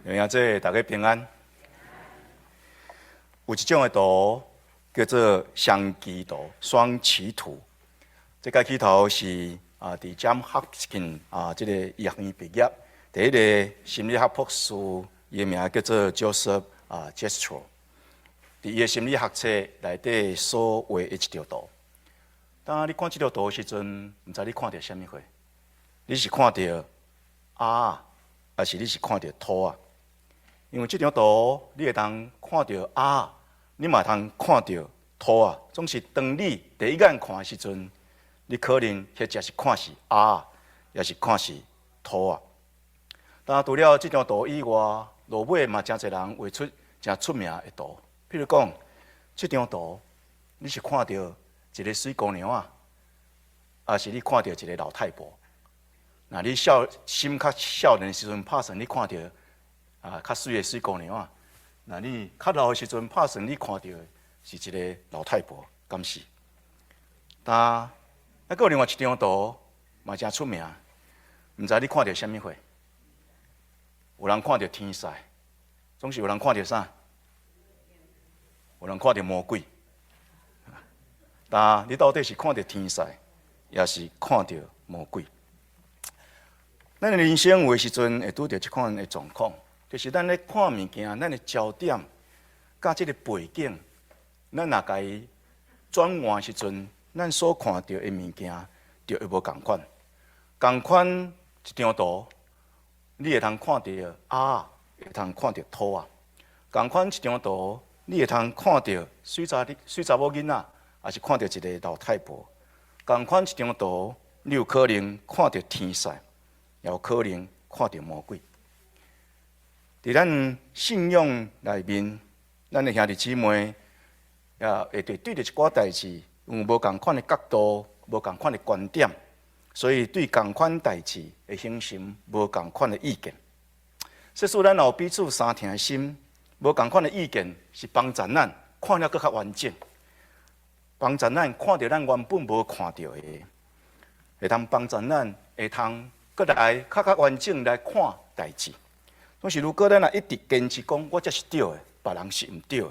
兄姊，大家平安。有一種的圖叫做雙歧圖、雙歧圖。這個起頭是佇 Johns Hopkins 這个醫學院畢業，第一个心理學博士，伊的名叫做 Joseph Jastrow。佇伊的心理學冊內底所畫的一張圖。當你看這張圖的時陣，毋知你看著啥物貨？你是看著鴨，還是你是看著兔仔？因為這張圖你會當看著鴨，你嘛會當看著兔仔。總是當你第一眼看的時陣，你可能或者是看是鴨，抑是看是兔仔。但除了這張圖以外，落尾嘛誠濟人畫出誠出名的圖。譬如講，這張圖你是看著一个媠姑娘仔，抑是你看著一个老太婆？若你少心較少年的時陣，拍算你看著較媠的媠姑娘仔；若你較老的時陣，拍算你看著是一个老太婆，敢是？但閣有另外一張圖嘛誠出名，毋知你看著啥物貨？有人看著天使，總是有人看著啥？有人看著魔鬼。但你到底是看著天使，抑是看著魔鬼？咱的人生有的時陣會拄著這款的狀況，就是咱咧看物件，咱的焦點佮這个背景，咱若共伊轉換時陣，咱所看著的物件就會無仝款。仝款一張圖，你會通看著鴨，會通看著兔仔。仝款一張圖，你會通看著媠查某囡仔，抑是看著一个老太婆。仝款一張圖，你有可能看著天使，也有可能看著魔鬼。佇咱信仰內面，咱的兄弟姊妹也會對著一寡代誌，有無仝款的角度、無仝款的觀點，所以對仝款代誌會形成無仝款的意見。即使咱有彼此相疼的心，無仝款的意見是幫助咱看了閣較完整，幫助咱看著咱原本無看著的，會通幫助咱會通閣來較較完整來看代誌。總是如果咱若一直堅持講我才是對的，別人是毋對的，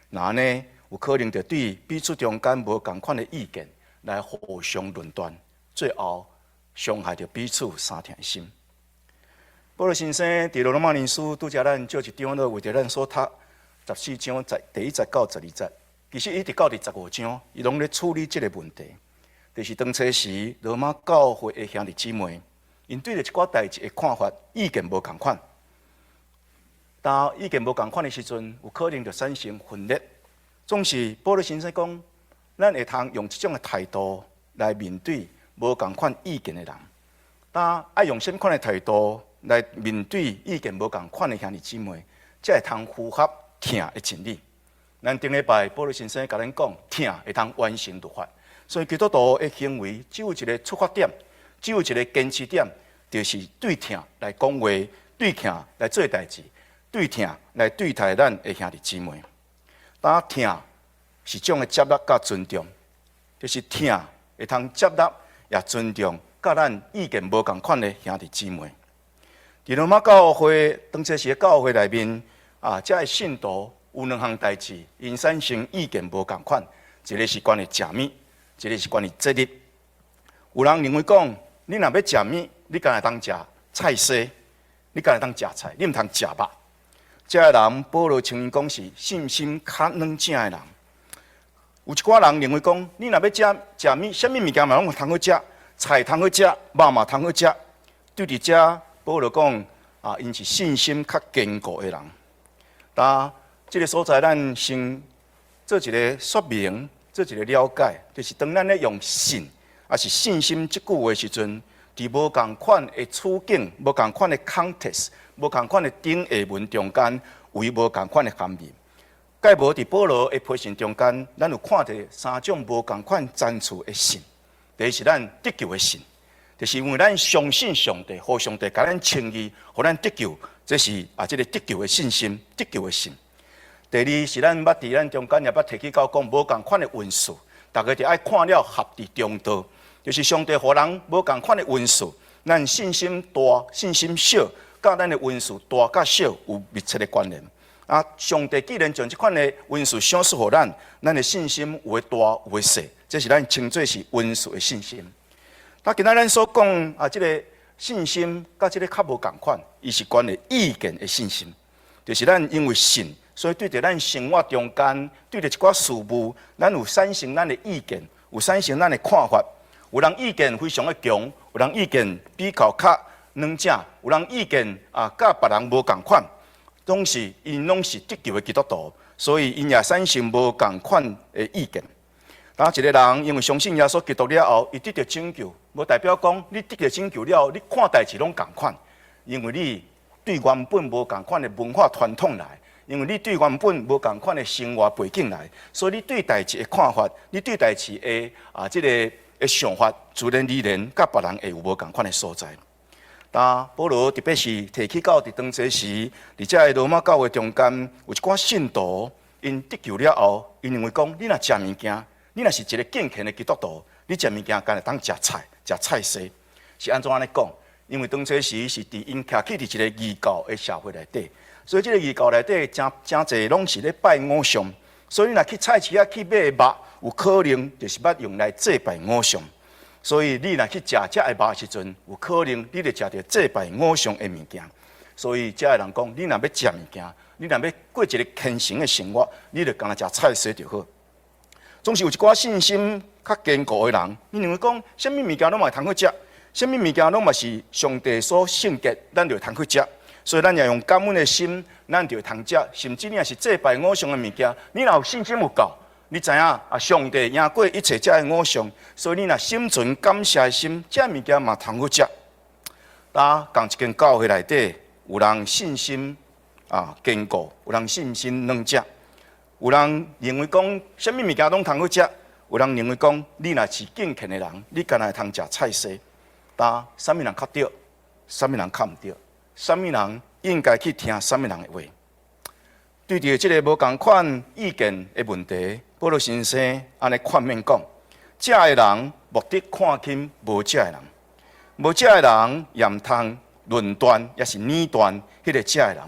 那按呢有可能就對彼此中間無仝款的意見來互相論斷，最後傷害著彼此相疼的心。保羅先生佇羅馬人書拄才咱借一張咧，為著咱所讀14章第1節到12節，其實一直到第15章，伊攏咧處理這个問題。就是當初時羅馬教會的兄弟姊妹，𪜶對著一寡代誌的看法意見無仝款。當意見無仝款的時陣，有可能就產生分裂。總是保羅先生講，咱會通用這種的態度來面對無仝款意見的人。當愛用啥物款的態度來面對意見無仝款的兄弟姊妹，才會通符合疼的真理。咱頂禮拜保羅先生共咱講，疼會通完成律法。所以基督徒的行為只有一个出發點，只有一个堅持點，就是對疼來講話，對疼來做代誌，對疼來對待咱的兄弟姊妹。當疼是種的接納佮尊重，就是疼會通接納也尊重佮咱意見無仝款的兄弟姊妹。佇羅馬教會當初時的教會內面啊，這个信徒有兩項代誌，𪜶產生意見無仝款，一个是關於食物，一个是關於節日。有人認為講，你若欲食物，你干焦會當食菜絲，你干焦會當食菜，你毋通食肉。這个人保羅稱𪜶講是信心較軟正的人。有一寡人認為講，你若欲食食物，啥物物件嘛攏通好食，菜通好食，肉嘛通好食。對佇遮，保羅講啊，𪜶是信心較堅固的人。但這个所在，咱先做一个說明，做一个了解，就是當咱咧用信，抑是信心這句話時陣，佇無仝款的處境、無仝款的 context、無仝款的頂下文中間，有伊無仝款的含義。蓋無佇保羅的批信中間，咱有看著三種無仝款層次的信。第一是咱得救的信，就是因為咱相信上帝，予上帝共咱稱義，予咱得救，這是這个得救的信心，得救的信。第二是咱捌佇咱中間也捌提起到講無仝款的恩賜，逐家就愛看了合佇中道，就是上帝予人無仝款的恩賜，咱信心大、信心小，佮咱的恩賜大佮小有密切的關聯。啊，上帝既然將這款的恩賜賞賜予咱，咱的信心有的大有的細，這是咱稱做是恩賜的信心。那今仔咱所講啊，這个信心佮這个較無仝款，伊是關於意見的信心，就是咱因為信，所以對著咱生活中間，對著一寡事物，咱有產生咱的意見，有產生咱的看法。有人意見非常的強，有人意見比較較軟正，有人意見啊，佮別人無仝款。總是𪜶攏是得救的基督徒，所以𪜶也產生無仝款的意見。當一个人因為相信耶穌基督了後，伊得著拯救，無代表講你得著拯救了後，你看代誌攏仝款，因為你對原本無仝款的文化傳統來，因為你對原本無仝款的生活背景來，所以你對代誌的看法，你對代誌的啊這个的想法，自然而然佮別人會有無仝款的所在。當保羅特別是提起到佇當這時，佇這个羅馬教會中間有一寡信徒，𪜶得救了後，𪜶認為講，你若食物件，你若是一个敬虔的基督徒，你食物件干焦會當食菜，食菜絲，是按怎按呢講？因為當這時是佇𪜶徛起佇一个異教的社會內底，所以這个異教內底誠誠濟攏是咧拜偶像，所以你若去菜市仔去買肉，有可能就是捌用來祭拜偶像。所以你若去食這个肉的時陣，有可能你就食著祭拜偶像的物件。所以這个人講，你若欲食物件，你若欲過一个虔誠的生活，你就干焦食菜絲就好。總是有一寡信心較堅固的人，𪜶認為講，啥物物件攏嘛會通去食，啥物物件攏嘛是上帝所聖潔，咱就會通去食。所以咱也用感恩的心，咱就會通食。甚至你若是祭拜偶像的物件，你若有信心有夠，你知影啊？上帝贏過一切這个偶像，所以你若心存感謝的心，這物件嘛通去食。當仝一間教會內底，有人信心啊堅固，有人信心軟弱，有人認為講啥物物件攏通去食，有人認為講你若是敬虔的人，你干焦會通食菜絲。當啥物人較對，啥物人較毋對？啥物人應該去聽啥物人的話？對著這个無仝款意見的問題，保羅先生按呢勸勉講：食的人莫得看輕無食的人，無食的人也毋通論斷，抑是論斷彼个食的人，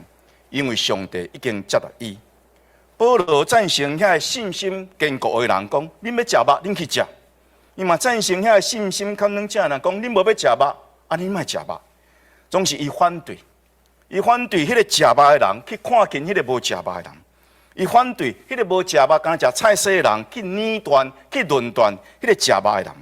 因為上帝已經接納伊。保羅贊成遐个信心堅固的人講：恁欲食肉，恁去食。伊嘛贊成遐个信心較軟弱的人講：恁無欲食肉，啊，恁莫食肉。總是伊反對，伊反對彼个食肉的人去看輕彼个無食肉的人。伊反對彼个無食肉、干焦食菜絲的人去論斷、去論斷彼个食肉的人。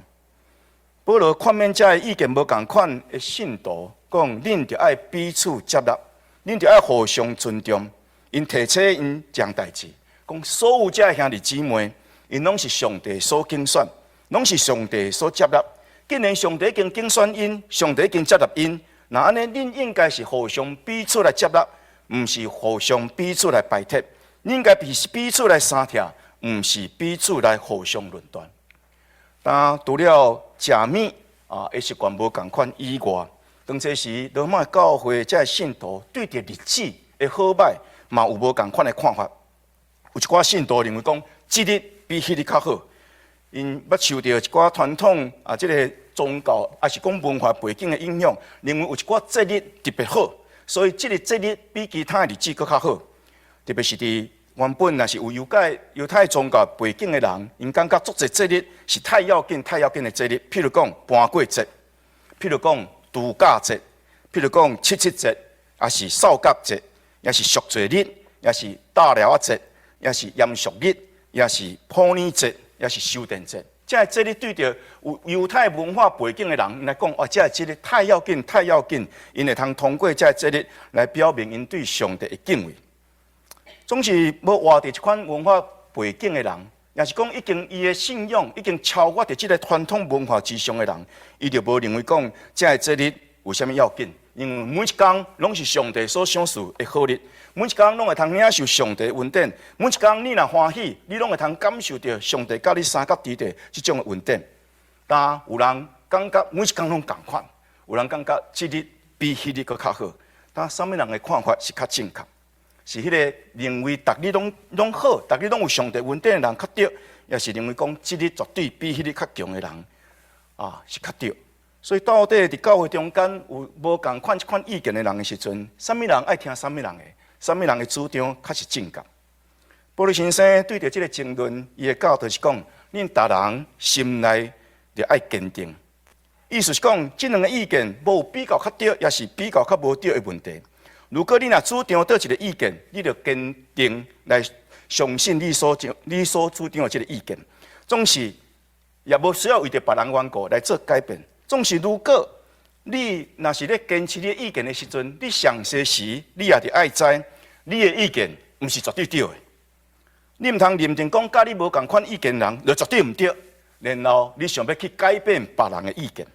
保羅勸勉這个意見無仝款的信徒，講恁著愛彼此接納，恁著愛互相尊重。𪜶提醒𪜶一項代誌，講所有這个兄弟姊妹，𪜶攏是上帝所揀選，攏是上帝所接納。既然上帝已經揀選𪜶，上帝已經接納𪜶，那按呢，恁應該是互相彼此來接納，毋是互相彼此來排斥。恁應該是彼此來相疼，毋是彼此來互相論斷。但除了食物啊，的習慣無仝款以外，當這時羅馬教會這个信徒對著日子的好䆀嘛有無仝款的看法。有一寡信徒認為講，這日比彼日較好。𪜶捌受著一寡傳統啊，這个宗教抑是講文化背景的影響，認為有一寡節日特別好，所以這个節日比其他的日子閣較好。特別是佇原本若是有猶太宗教背景的人，𪜶感覺足濟節日是太要緊、太要緊的節日。譬如講盤粿節，譬如講度假節，譬如講七七節，抑是掃角節，抑是贖罪日，抑是大寮仔節，抑是嚴肅日，抑是普洱節，抑是修殿節。這个節日對著有猶太文化背景的人來講，哇，這个節日太要緊、太要緊，𪜶會通通過這个節日來表明𪜶對上帝的敬畏。總是無活佇這款文化背景的人，抑是講已經伊的信仰已經超越佇這个傳統文化之上的人，伊就無認為講這个節日有啥物要緊，因為每一工攏是上帝所賞賜的好日，每一工攏會通領受上帝的恩典，每一工你若歡喜，你攏會通感受著上帝佮你相佮佇的這種的恩典。但有人感覺每一工攏仝款，有人感覺這日比彼日閣較好，但啥物人的看法是較正確？是彼个認為逐日攏攏好，逐日攏有上帝恩典的人較對，抑是認為講這日絕對比彼日較強的人啊是較對？所以到底佇教會中間有無仝款這款意見的人的時陣，啥物人愛聽啥物人的，啥物人的主張較是正確？保祿先生對著這个爭論，伊的教導是講：恁逐人心內著愛堅定。意思是講，這兩个意見無比較較對，抑是比較較無對的問題。如果你若主張佗一个意見，你著堅定來相信你所主張的這个意見，總是也無需要為著別人緣故來做改變。總是如果你若是咧堅持你的意見的時陣，你上濟時你也著愛知，你的意見毋是絕對對的。你毋通認定講佮你無仝款意見的人就絕對毋對，然後你想欲去改變別人的意見。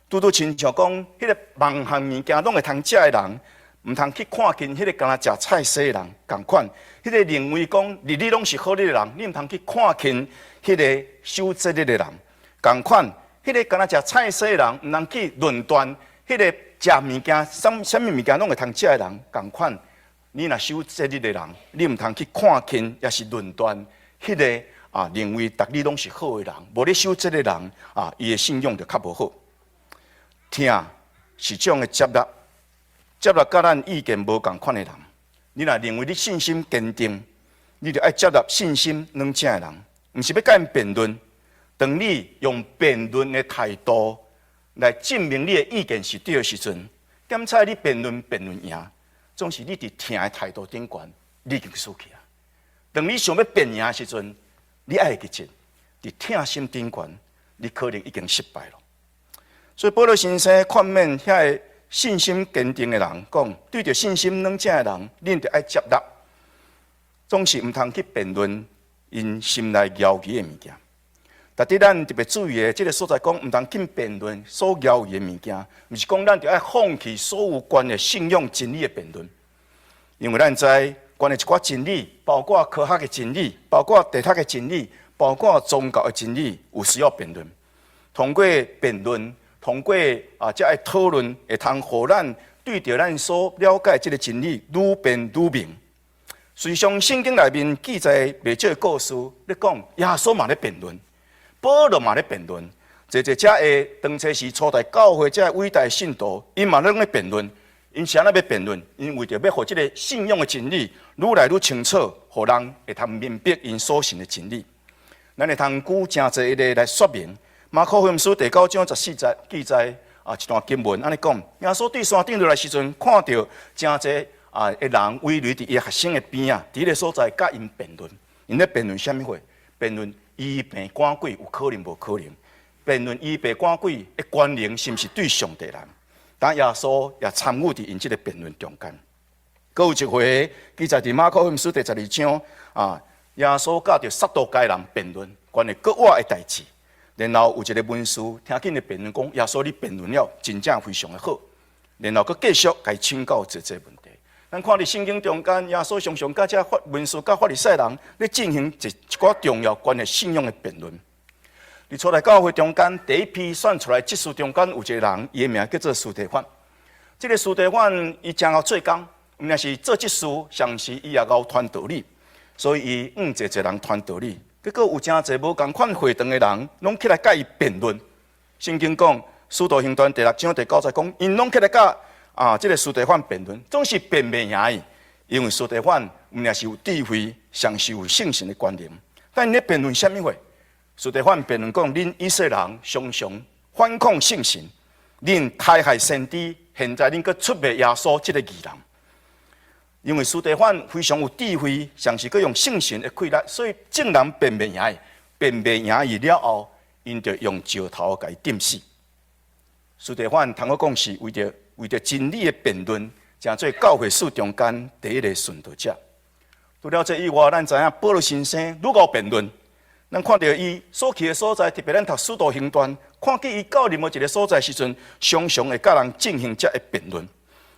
拄拄親像講，彼个萬項物件攏會通食的人，毋通去看輕彼个干焦食菜絲的人，仝款，彼个認為講日日攏是好日的人，你毋通去看輕彼个守節日的人，仝款，彼个干焦食菜絲的人，毋通去論斷彼个食物件，啥啥物物件攏會通食的人，仝款，你若守節日的人，你毋通去看輕，抑是論斷彼个認為逐日攏是好的人，無咧守節日的人啊，伊的信仰就較無好。疼是種的接納，接納佮咱意見無仝款的人。你若認為你信心堅定，你就愛接納信心軟正的人，毋是欲佮𪜶辯論。當你用辯論的態度來證明你的意見是對的時陣，檢查你辯論辯論贏，總是你佇疼的態度頂懸，你已經輸去啊。當你想欲辯贏的時陣，你愛會記得，佇疼心頂懸，你可能已經失敗了。所以保祿先生勸勉遐个信心堅定的人講，對著信心軟正的人，恁著愛接納，總是毋通去辯論𪜶心內猶疑的物件。但佇咱特別注意的這个所在講，毋通去辯論所猶疑的物件，毋是講咱著愛放棄所有關於信仰真理的辯論，因為咱知關於一寡真理，包括科學的真理，包括哲學的真理，包括宗教的真理，有需要辯論。通過辯論，通過這个討論，會通予咱對著咱所了解這个真理愈辯愈明。事實上，聖經內面記載袂少的故事，咧講耶穌嘛咧辯論，保羅嘛咧辯論，濟濟遮个當初時初代教會遮偉大信徒，𪜶嘛攏咧辯論。𪜶是按怎欲辯論？𪜶為著欲予這个信仰的真理愈來愈清楚，予人會通明白𪜶所信的真理。咱會通舉誠濟例來說明。馬可福音書第九章十四節記載一段經文，按呢講：耶穌對山頂落來時陣，看著誠濟的人圍圍佇伊學生的邊仔，佇彼个所在佮𪜶辯論。𪜶咧辯論啥物貨？辯論醫病趕鬼有可能無可能？辯論醫病趕鬼的權能是毋是對上帝來？但耶穌也參與佇𪜶這个辯論中間。閣有一回記載佇馬可福音書第十二章啊，耶穌佮著撒都該人辯論關於割腕的代誌。然後有一个文士聽見咧辯論講，耶穌你辯論了真正非常的好。然後閣繼續共伊請教濟濟問題。咱看佇聖經中間，耶穌常常佮這法文士佮法利賽人咧進行一寡重要關於信仰的辯論。佇初代教會中間，第一批選出來執事中間有一個人，伊的名叫做司提反。這个司提反伊誠𠢕做工，毋但是做執事，同時伊也𠢕傳道理，所以伊向濟濟人傳道理。結果有誠濟無仝款會堂的人，攏起來佮伊辯論。聖經講，使徒行傳第六章第九節講，𪜶攏起來佮這个司提反辯論，總是辯袂贏伊，因為司提反毋但是有智慧，上是有聖神的權能。但𪜶咧辯論啥物貨？司提反辯論講，恁以色列人常常反抗聖神，恁刣害先知，現在恁閣出賣耶穌這个義人。因為司提反非常有智慧，上是閣用聖神的氣力，所以眾人辯袂贏伊，辯袂贏伊了後，𪜶就用石頭共伊釘死。司提反通好講是為著真理的辯論，成做教會史中間第一个殉道者。除了這以外，咱知影保祿先生愈𠢕辯論，咱看著伊所去的所在，特別咱讀使徒行傳，看見伊到任何一个所在時陣，常常會佮人進行這个辯論。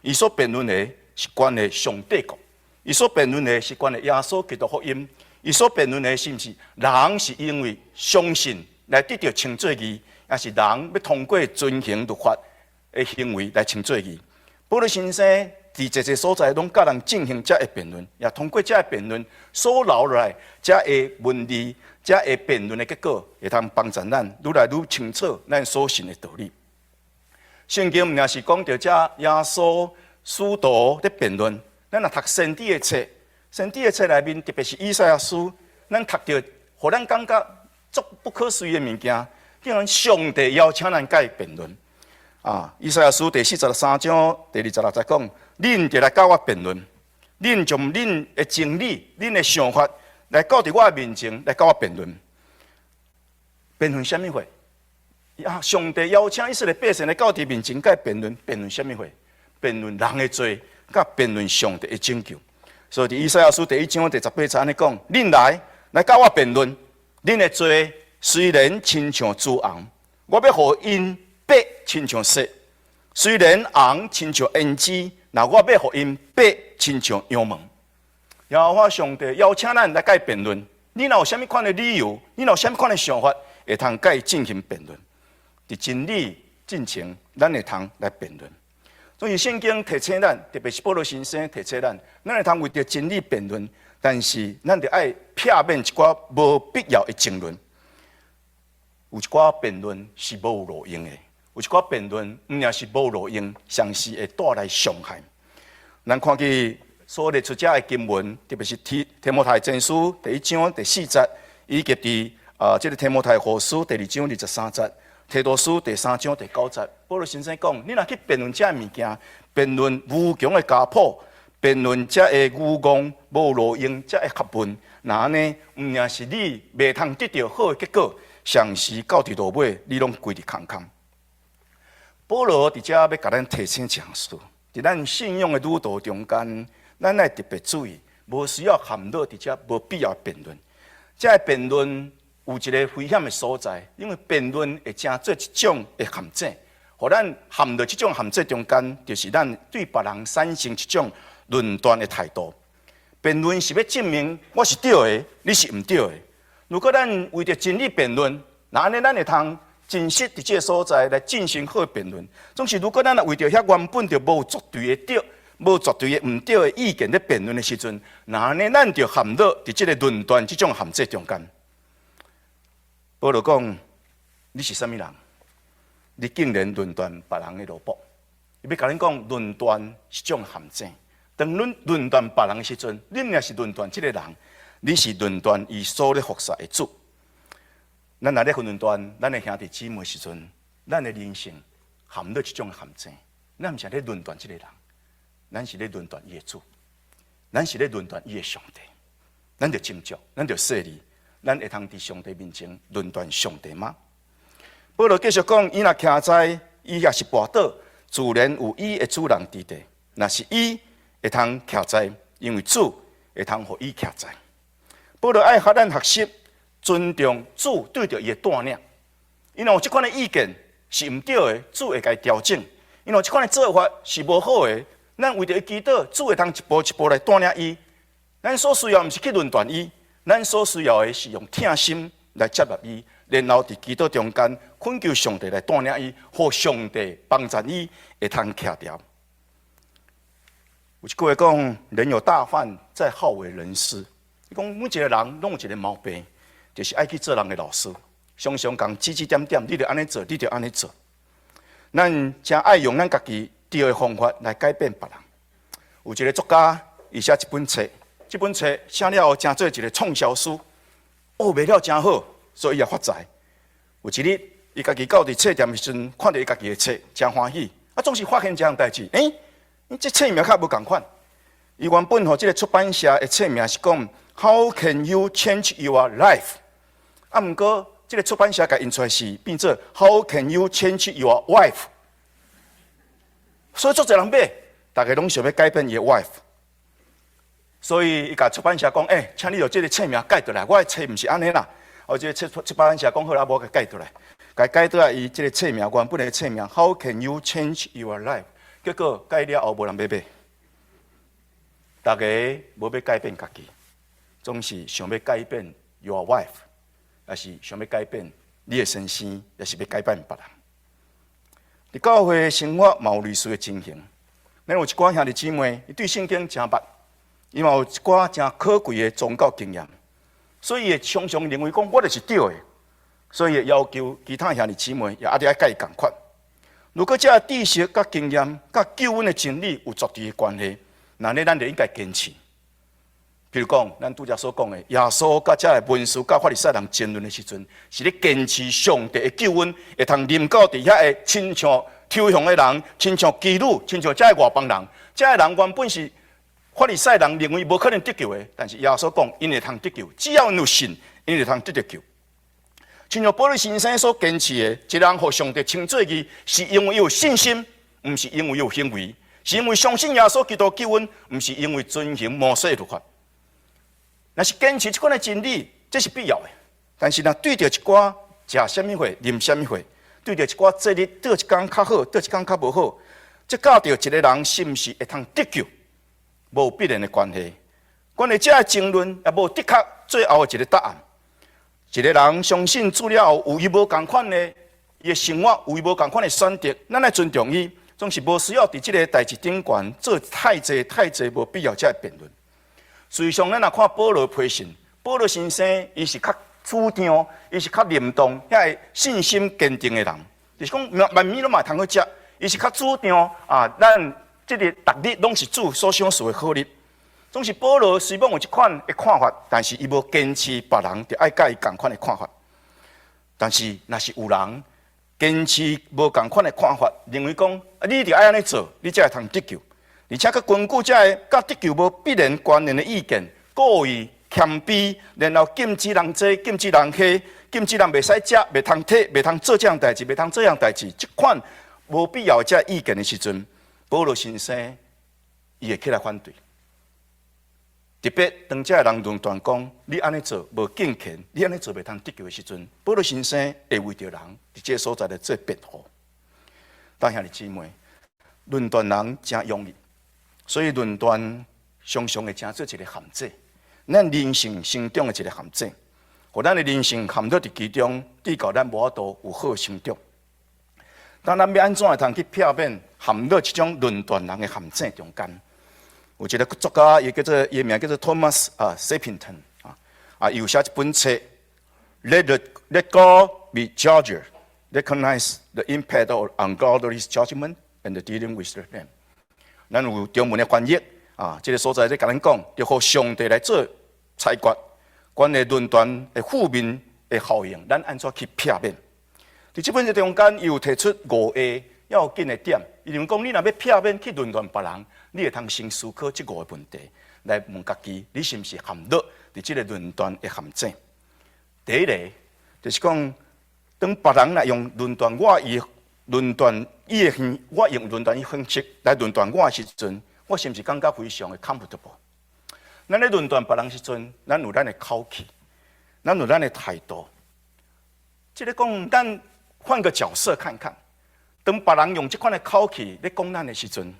伊所辯論的是關於上帝國，伊所辯論的是關於耶穌基督福音，伊所辯論的是毋是人是因為相信來得著稱做義，抑是人欲通過遵行律法的行為來稱做義？保祿先生佇濟濟所在攏佮人進行這个辯論，也通過這个辯論所留落來這个文字、這个辯論的結果，會通幫助咱愈來愈清楚咱所信的道理。聖經毋但是講著遮耶穌使徒咧辯論，咱若讀先知的冊，先知的冊內面，特別是以賽亞書，咱讀著，予咱感覺足不可思議的物件，竟然上帝邀請咱共伊辯論。啊，以賽亞書第43章第26節講：恁著來佮我辯論，恁將恁的真理、恁的想法來到佇我的面前來佮我辯論。辯論啥物貨？啊！上帝邀請以色列百姓來到佇面前，共伊辯論，辯論啥物貨？辯論人的罪，佮辯論上帝的拯救。所以佇以賽亞書第1章第18節按呢講：恁來，來佮我辯論，恁的罪雖然親像朱紅，我欲予𪜶白親像雪；雖然紅親像胭脂，那我欲予𪜶白親像羊毛。耶和華上帝邀請咱來共伊辯論，你若有啥物款的理由，你若有啥物款的想法，會通共伊進行辯論。佇真理進前，咱會通來辯論。所以聖經提醒咱，特別是保羅先生提醒咱，咱會通為著真理辯論，但是咱著愛避免一寡無必要的爭論。有一寡辯論是無路用的，有一寡辯論毋但是無路用，常時會帶來傷害。咱看見所列出遮的經文，特別是提摩太前書第1章第4節，以及佇這个提摩太後書第2章23節。提多書第3章第9節，保羅先生講：你若去辯論這个物件，辯論無窮的家譜，辯論這个愚戇無路用這个學問，若按呢，毋但是你袂通得著好的結果，常時到佇落尾，你攏規日空空。保羅佇遮欲共咱提醒一項事，佇咱信仰的旅途中間，咱愛特別注意，無需要陷入佇遮無必要的辯論。這个辯論有一个危險的所在，因為辯論會成做一種的陷阱，予咱陷入這種陷阱中間，就是咱對別人產生一種論斷的態度。辯論是欲證明我是對的，你是毋對的。如果咱為著真理辯論，若按呢咱會通真實佇這个所在來進行好的辯論。總是如果咱若為著遐原本就無絕對的對，無絕對的毋對的意見咧辯論的時陣，若按呢咱就陷入佇這个論斷這種陷阱中間。保羅講：你是啥物人？你竟然論斷別人的奴僕？伊欲共恁講，論斷是種陷阱。當恁論斷別人的時陣，恁若是論斷這个人，你是論斷伊所咧服侍的主。咱若咧論斷咱的兄弟姊妹時陣，咱的人生陷入這種陷阱。咱毋是咧論斷這个人，咱是咧論斷伊的主，咱是咧論斷伊的上帝。咱著斟酌，咱著細膩。咱會通佇上帝面前論斷上帝嗎？保羅繼續講，伊若徛在，伊也是跋倒，自然有伊的主人佇地。若是伊會通徛在，因為主會通予伊徛在。保羅愛予咱學習尊重主對著伊的帶領。伊若有這款的意見是毋對的，主會共伊調整。伊若有這款的做法是無好的，咱為著伊祈禱，主會通一步一步來帶領伊。咱所需要毋是去論斷伊。咱所需要的是用疼心來接納伊，然後佇祈禱中間懇求上帝來帶領伊，予上帝幫助伊會通徛牢。有一句話講：人有大犯，在好為人師。伊講每一個人攏有一個毛病，就是愛去做人的老師，常常共指指點點，你著按呢做，你著按呢做。咱誠愛用咱家己對的方法來改變別人。有一個作家，伊寫一本冊。這本冊寫了後，成做一個暢銷書，哦，賣了誠好，所以伊也發財。有一日，伊家己到佇冊店的時陣，看著伊家己的冊，誠歡喜。啊，總是發現這項代誌，欸，這冊名較無仝款。伊原本予這个出版社的冊名是講 How can you change your life？啊，毋過這个出版社共印出來是變做 How can you change your wife？所以足濟人買，逐家攏想欲改變伊的 wife。所以伊共出版社講，欸，請你予這个冊名改轉來，我的冊毋是按呢啦。哦，這个出版社講好啦，無共改轉來，共改轉來，伊這个冊名原本的冊名 How can you change your life？結果改了後無人欲買，逐家無欲改變家己，總是想欲改變 your wife，抑是想欲改變你的先生，抑是欲改變別人。佇教會生活嘛有類似的情形。咱有一寡兄弟姊妹，伊對聖經誠捌，伊嘛有一寡誠可貴的宗教經驗，所以會常常認為講我就是對的，所以會要求其他兄弟姊妹也一定愛佮伊仝款。如果這个知識佮經驗、佮救恩的真理有絕對的關係，那呢，咱就應該堅持。比如講，咱拄才所講的，耶穌佮這个文士佮法利賽人爭論的時陣，是咧堅持上帝的救恩會通臨到佇遐个親像抽象的人，親像妓女，親像這个外邦人，這个人原本是法利賽人認為無可能得救的，但是耶穌講，𪜶會通得救，只要𪜶有信，𪜶會通得著救。親像保祿先生所堅持的，一個人予上帝稱做義，是因為有信心，毋是因為有行為，是因為相信耶穌基督救恩，毋是因為遵行摩西律法。若是堅持這款的真理，這是必要的。但是若對著一寡食啥物貨、啉啥物貨，對著一寡節日，佗一工較好，佗一工較無好，這佮著一個人是毋是會通得救，無必然的關係。關於這个爭論，也無的確最後的一個答案。一個人相信主了後，有伊無仝款的伊的生活，有伊無仝款的選擇，咱愛尊重伊，總是無需要佇這個代誌頂懸做太濟太濟無必要這个辯論。事實上，咱若看保羅批信，保羅先生伊是較主張，伊是較靈動，遐個信心堅定的人，就是講萬物攏嘛通去食，伊是較主張啊，咱這个逐日攏是主所賞賜的好日。總是保羅雖罔有這款的看法，但是伊無堅持別人著愛佮伊仝款的看法。但是，若是有人堅持無仝款的看法，認為講啊，你著愛按呢做，你才會通得救，而且閣根據這个佮得救無必然關聯的意見，故意謙卑，然後禁止人這，禁止人彼，禁止人袂使食，袂通提，袂通做這項代誌，袂通做這項代誌，這款無必要的這意見的時陣，保羅先生伊會起來反對。特別當這个人論斷講，你按呢做無敬虔，你按呢做袂通得救的時陣，保羅先生會為著人佇這个所在來做辯護。但兄弟姊妹，論斷人誠容易，所以論斷常常會成做一個陷阱，咱人性成長的一個陷阱，予咱的人生陷落佇其中，致到咱無法度有好成長。當咱欲按怎會通去避免陷落這種論斷人的陷阱中間？有一個作家，伊叫做伊名叫做 Thomas Sappington 啊，伊有寫一本冊，Let God be judge, recognize the impact of ungodly judgment and dealing with them。咱有中文的翻譯啊，這个所在咧共咱講，著予上帝來做裁決，關於論斷的負面的效應，咱按怎去避免？佇這本冊中間，伊有提出五個要緊的點。伊認為講，你若欲避免去論斷別人，你會通先思考這五個問題，來問家己，你是毋是陷落佇這个論斷的陷阱？第一個就是講，當別人來用論斷我伊論斷伊的方，我用論斷伊方式來論斷我的時陣，我是毋是感覺非常的 comfortable？咱咧論斷別人時陣，咱有咱的口氣，咱有咱的態度。這个講，咱換個角色看看，當別人用這款的口氣咧講咱的時陣，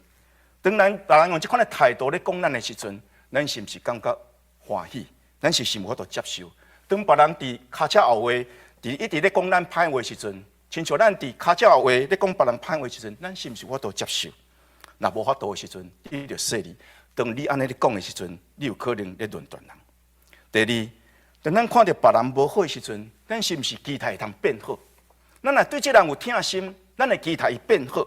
當咱別人用這款的態度咧講咱的時陣，咱是毋是感覺歡喜？咱是毋是有法度接受？當別人佇跤車後話，佇一直咧講咱歹話時陣，親像咱佇跤車後話咧講別人歹話時陣，咱是毋是有法度接受？若無法度的時陣，你著細膩。當你按呢咧講的時陣，你有可能咧論斷人。第二，當咱看著別人無好的時陣，咱是毋是期待會通變好？咱若對這人有疼心，咱會期待伊變好。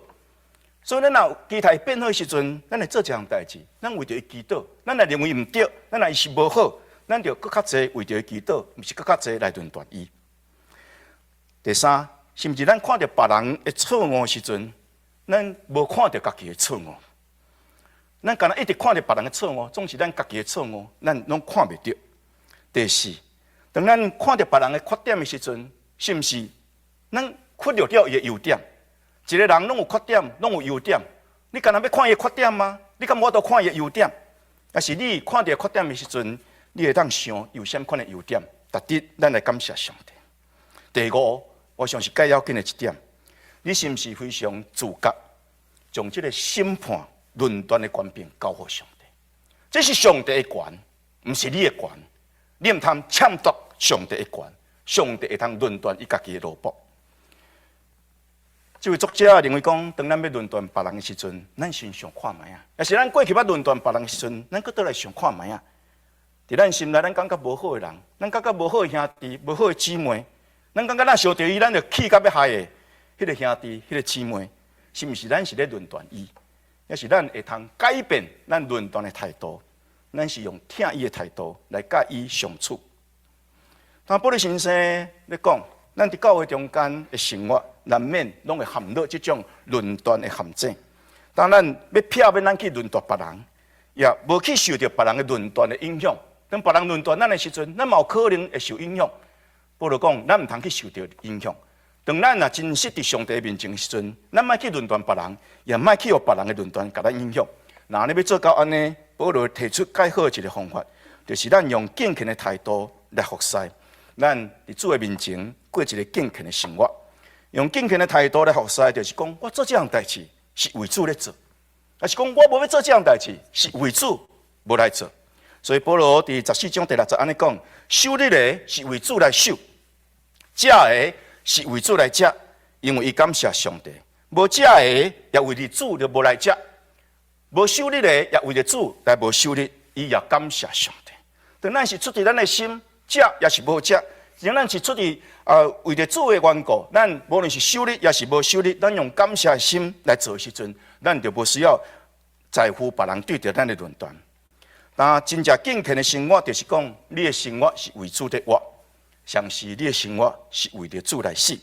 所以咱若期待伊變好的時陣，咱會做一項代誌，咱為著伊祈禱。咱若認為毋對，咱若伊是無好，咱就閣較濟為著伊祈禱，毋是閣較濟來論斷伊。第三，是毋是咱看著別人的錯誤的時陣，咱無看著家己的錯誤？咱敢若一直看著別人的錯誤，總是咱家己的錯誤，咱攏看袂著。第四，當咱看著別人的缺點的時陣，是毋是咱忽略掉伊的優點？一個人攏有缺點，攏有優點。你敢若欲看伊的缺點嗎？你敢無法度看伊的優點？但是你看著缺點的時陣，你會當想有啥物款的優點，值得咱來感謝上帝。第五，我想是較要緊的一點，你是毋是非常自覺，將這个審判論斷的權柄交予上帝？這是上帝的權，毋是你的權。你毋通搶奪上帝的權，上帝會通論斷伊家己的奴僕。這位作者認為講，當咱欲論斷別人的時陣，咱先想看覓啊。若是咱過去捌論斷別人的時陣，咱閣倒來想看覓啊。佇咱心內，咱感覺無好的人，咱感覺無好的兄弟、無好的姊妹，咱感覺咱想著伊，咱就氣甲欲害的彼個兄弟、彼個姊妹。是毋是咱是咧論斷伊，抑是咱會通改變咱論斷的態度？咱是用疼伊的態度來佮伊相處。當保祿先生咧講，咱佇教會中間的生活，難免攏會陷入這種論斷的陷阱。當咱欲避免咱去論斷別人，也無去受著別人的論斷的影響。當別人論斷咱的時陣，咱嘛有可能會受影響。保羅講，咱毋通去受著影響。當咱若真實佇上帝面前的時陣，咱莫去論斷別人，也莫去予別人的論斷共咱影響。若你欲做到按呢，保羅提出較好一个方法，就是咱用敬虔的態度來服侍，咱佇主的面前過一个敬虔的生活。用敬虔的態度來服侍，就是講我做這項代誌是為主咧做，抑是講我無欲做這項代誌是為主無來做。所以保羅佇14章第6節按呢講：守日的是為主來守，食的是為主來食，因為伊感謝上帝；無食的也為著主就無來食，無守日的也為著主來無守日，伊也感謝上帝。當咱是出佇咱的心，食抑是無食，只要咱是出佇為著主的緣故，咱無論是守日抑是無守日，咱用感謝的心來做的時陣，咱就無需要在乎別人對著咱的論斷。但真正敬虔的生活，就是講你的生活是為主佇活，同時你的生活是為著主來死。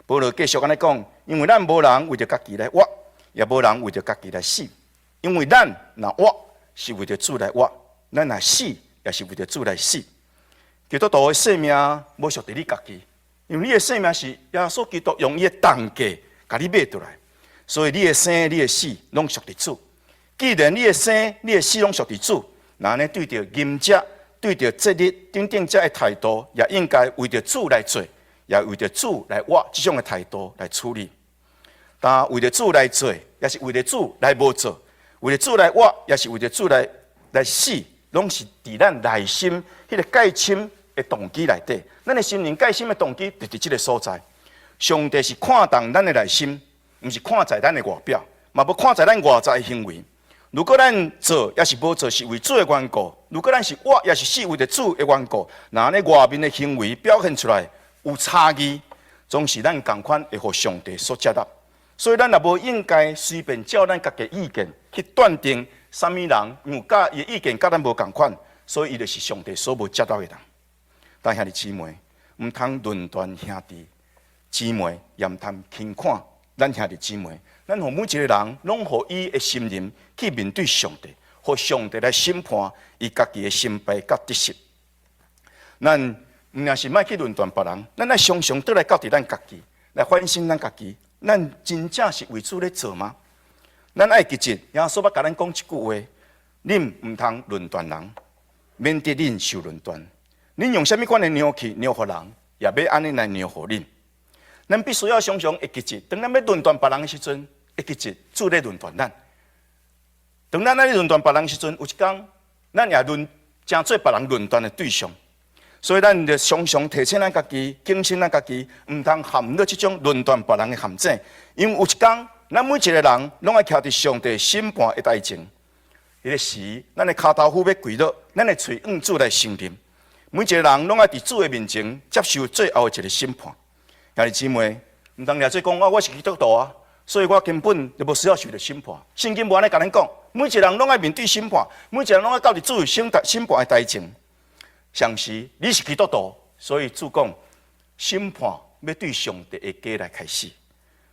保羅繼續按呢講，因為咱無人為著家己來活，也無人為著家己來死。因為咱若活是為著主來活，咱若死也是為著主來死。基督徒的生命無屬佇你家己，因為你的生命是耶穌基督用伊的重價共你買轉來，所以你的生、你的死攏屬佇主。既然你的生、你的死攏屬佇主，那按呢對著飲食、對著節日等等這的態度，也應該為著主來做，也為著主來活，這種的態度來處理。但為著主來做，抑是為著主來無做；為著主來活，抑是為著主來死，攏是佇咱內心彼个改心的動機內底。咱的心靈改心的動機，就佇這个所在。上帝是看重咱的內心，毋是看在咱的外表，嘛無看在咱外在的行為。如果咱做抑是無做，是為主的緣故；如果咱是活抑是死為著主的緣故，那按呢外面的行為表現出來有差異，總是咱仝款會予上帝所接納。所以咱也無應該隨便照咱家己意見去斷定啥物人，因為佮伊的意見佮咱無仝款，所以伊就是上帝所無接納的人。但兄弟姊妹，毋通論斷兄弟姊妹，也毋通輕看咱兄弟姊妹。咱予每一個人，攏予伊的心靈去面對上帝，予上帝來審判伊家己的成敗佮得失。咱毋但是莫去論斷別人，咱愛常常倒來到佇咱家己，來反省咱家己。咱真正是為主咧做嗎？咱愛記得，耶穌捌共咱講一句話：恁毋通論斷人，免得恁受論斷。恁用啥物款的量器量予人，也欲按呢來量予恁。咱必須要常常會記得，當咱欲論斷別人的時陣，會記得主咧論斷咱。當咱咧論斷別人的時陣，有一天咱也論成做別人論斷的對象。所以咱就常常提醒咱家己，警醒咱家己，毋通陷入這種論斷別人的陷阱。因為有一天，咱每一個人攏愛徛佇上帝審判的台前。彼个時，咱的跤頭趺欲跪落，咱的喙向主來承認。每一個人攏愛佇主的面前接受最後一个審判。兄弟姊妹，毋通掠做講啊，我是基督徒啊，所以我根本就無需要受著審判。聖經無按呢共咱講，每一個人攏愛面對審判，每一個人攏愛到佇主的審判的台前。同時，你是基督徒，所以主講審判欲對上帝的家來開始。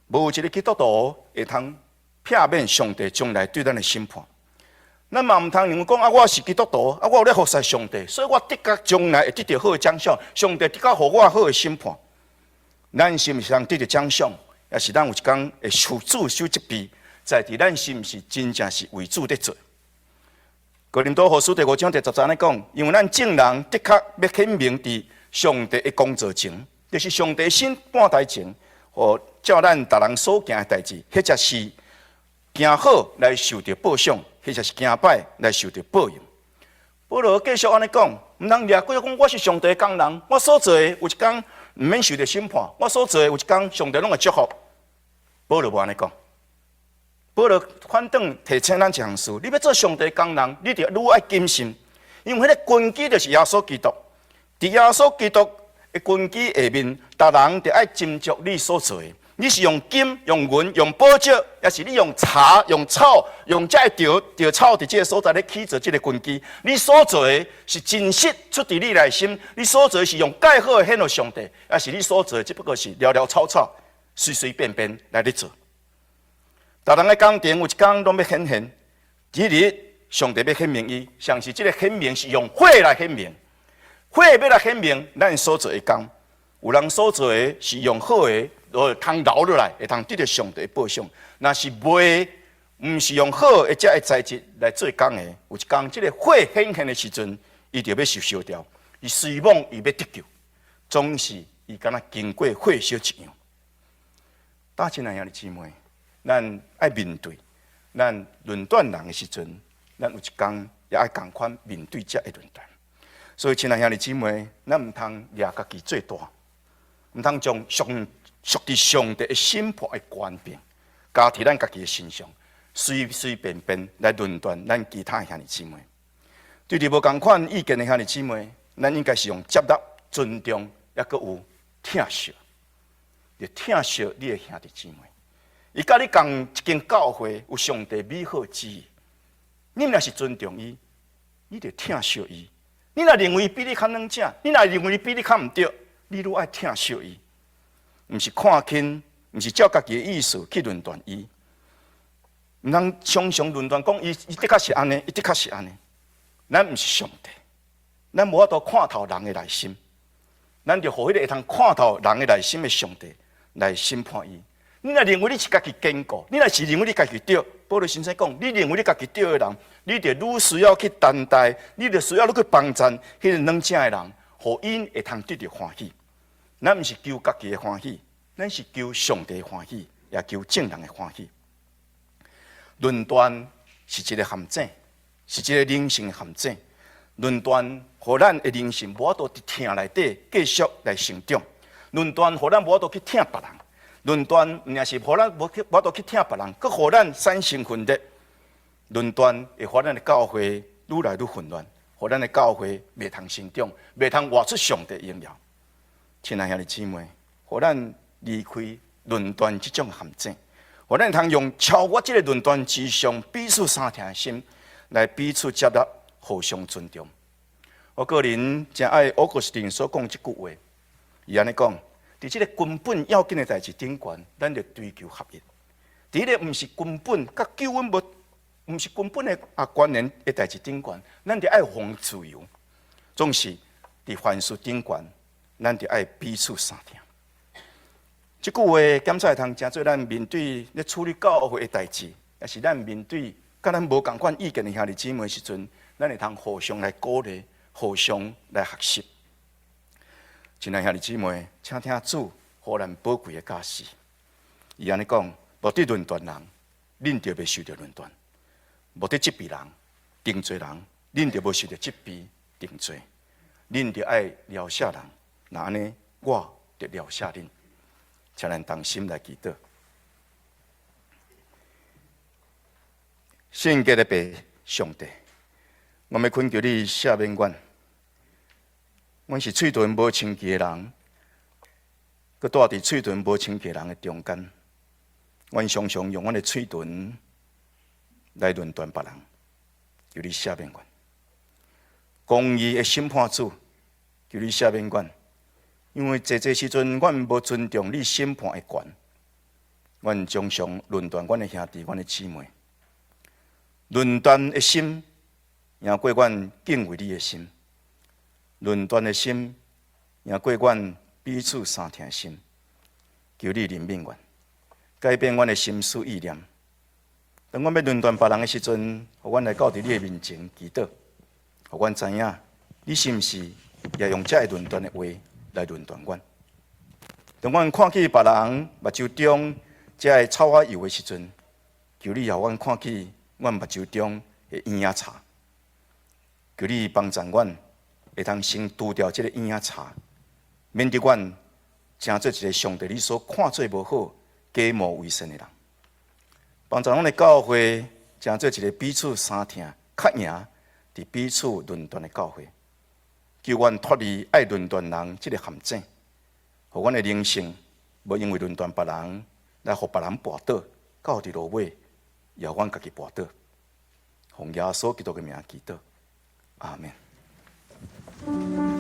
無一个基督徒會通避免上帝將來對咱的審判。咱嘛毋通認為講啊，我是基督徒，啊，我有咧服侍上帝，所以我的確將來會得著好的獎賞，上帝的確予我好的審判。咱是毋是通得著獎賞？抑是咱有一工會受主所責備，在佇咱是毋是真正是為主佇做？哥林多後書第五章第十節按呢講，因為咱眾人的確欲顯明佇上帝的工作前，就是上帝審判台前，予照咱逐人所行的代誌，或者是行好來受著報賞，或者是行歹來受著報應。保羅繼續按呢講，毋通掠過講我是上帝的工人，我所做的有一工毋免受著審判，我所做的有一工上帝攏會祝福。保羅無按呢講。保羅反轉提醒咱一項事：你欲做上帝工人，你著愈愛謹慎，因為彼个根基就是耶穌基督。佇耶穌基督的根基下面，逐人著愛斟酌你所做的。你是用金、用銀、用寶石，抑是你用柴、用草、用這个稻稻草佇這个所在咧起做這个根基？你所做的是真實出佇你內心，你所做的是用蓋好的獻予上帝，抑是你所做的只不過是潦潦草草、隨隨便便來咧做？逐人的工程有一工攏欲顯現，這日上帝欲顯明伊，上是這个顯明是用火來顯明，火欲來顯明咱所做的工。有人所做的是用好的，會通留落來，會通得著上帝的報賞。若是袂，毋是用好的這个材質來做工的，有一工這个火顯現的時陣，伊就欲受燒掉。伊雖罔伊欲得救，總是伊敢若經過火燒一樣。大親愛兄弟姊妹，咱愛面對咱論斷人的時陣，咱有一工也愛仝款面對這个論斷。所以，親愛兄弟姊妹，咱毋通掠家己做大。毋通將上屬佇上帝的審判的權柄加佇咱家己的身上，隨隨便便來論斷咱其他的兄弟姊妹。對佇無仝款意見的兄弟姊妹，咱應該是用接納、尊重，抑閣有疼惜。就疼惜你的兄弟姊妹。伊佮你仝一間教會，有上帝美好旨意。你若是尊重伊，你就疼惜伊。你若認為比你較軟正，你若認為比你較毋對，你愈愛疼惜伊，毋是看輕，毋是照家己的意思去論斷伊，毋通常常論斷講伊，伊的確是按呢，伊的確是按呢。咱毋是上帝，咱無法度看透人的內心，咱就予彼個會通看透人的內心的上帝來審判伊。你若認為你是家己堅固，你若是認為你家己對，保羅先生講，你認為你家己對的人，你就愈需要去擔待，你就需要愈去幫贊彼個軟正的人，予𪜶會通得著歡喜。咱毋是求家己的歡喜，咱是求上帝的歡喜，也求眾人的歡喜。論斷是一個陷阱，是一個靈性的陷阱。論斷予咱的靈性無法度佇疼內底繼續來成長。論斷予咱無法度去疼別人。論斷毋但是予咱無法度去疼別人，閣予咱產生分裂。論斷會予咱的教會愈來愈混亂，予咱的教會袂通成長，袂通活出上帝榮耀。親愛兄弟姊妹，予咱離開論斷這種陷阱，予咱通用超越這个論斷之上彼此相疼的心，來彼此接納、互相尊重。我個人誠愛奧古斯丁所講這句話，伊按呢講：佇這个根本要緊的代誌頂懸，咱就追求合一。佇彼个毋是根本，佮救恩無，毋是根本的啊關聯的代誌頂懸，咱就愛予自由。總是佇凡事頂懸，咱就愛彼此相疼。這句話檢查會通成做咱面對咧處理教會的代誌，抑是咱面對佮咱無仝款意見的兄弟姊妹時陣，咱會通互相來鼓勵，互相來學習。親愛兄弟姊妹，請聽主予咱寶貴的教示。伊按呢講：無得論斷人，恁就袂受著論斷；無得責備人、定罪人，恁就無受著責備、定罪。恁著愛饒赦人。若按呢，我就饒赦恁，請咱同心來祈禱。聖潔的父上帝，我欲懇求你赦免阮，阮是喙唇無清氣的人，閣蹛佇喙唇無清氣的人的中間，阮常常用阮的喙唇來論斷別人，求你赦免阮。公義的審判主，求你赦免阮。因為濟濟時陣，阮無尊重你審判的權，阮常常論斷阮的兄弟、阮的姊妹。論斷的心贏過阮敬畏你的心，論斷的心贏過阮彼此相疼的心。求你憐憫阮，改變阮的心思意念。當阮欲論斷別人的時陣，予阮來到佇你的面前祈禱，予阮知影你是毋是也用這个論斷的話來論斷阮。當阮看見別人目睭中這个草仔油的時陣，求你予阮看見阮目睭中的嬰仔柴。求你幫助阮，會通先除掉這个嬰仔柴，免得阮成做一个上帝你所看做無好、假冒為善的人。幫助阮的教會成做一个彼此相疼、較贏佇彼此論斷的教會。求阮脫離愛論斷人這个陷阱，予阮的靈性無因為論斷別人來予別人跋倒，到佇落尾，也阮家己跋倒。奉耶穌基督的名祈禱，阿們。